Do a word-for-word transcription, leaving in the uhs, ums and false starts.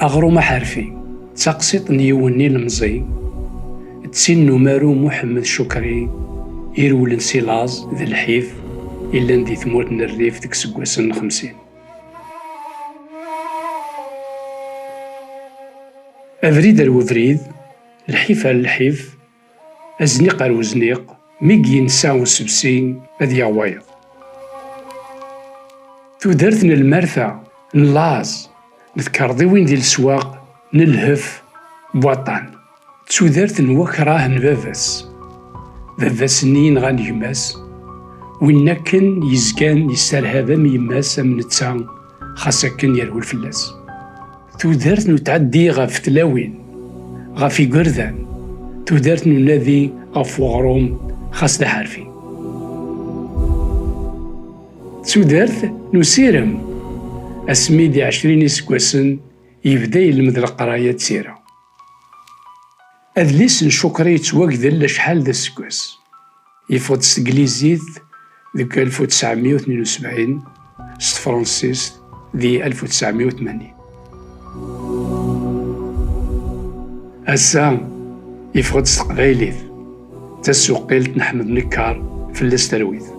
Aɣrum aḥerfi d taqsiṭ n yiwen n ilemẓi, d tin n umaru Muḥemmed Cukri, irewlen si laẓ d lḥif, illan di tmurt n Rrif deg iseggasen n xemsin. Abrid ar webrid, lḥif ar lḥif, azniq ar uzniq, mi yensa usebsi ad yaɣ wayeḍ. Tudert n lmerta, n laẓ, n tkerḍiwin di leswaq, n lhef, n waṭṭan. D tudert n wakrah n baba-s. Baba-s-nni yenɣan gma-s, win akken yezgan yesserhab am yemma-s am netta, xas akken yerwel fell-as. Tudert n utɛeddi ɣef tlawin, ɣef igerdan, tudert n unadi ɣef weɣrum, xas d aḥerfi. Tudert n usirem, asmi di ɛecrin iseggasen yebda yelmed leqraya d tira. Adlis n Cukri yettwagdel acḥal d aseggas. Yeffeɣ-d s teglizit deg alef u tesɛemya u tnin u sebɛin, s tefransist di alef u tesɛemya u tmanyin. Ass-a, yeffeɣ-d s teqbaylit, d tasuqilt n Ḥmed Nekkar, fell-as talwit.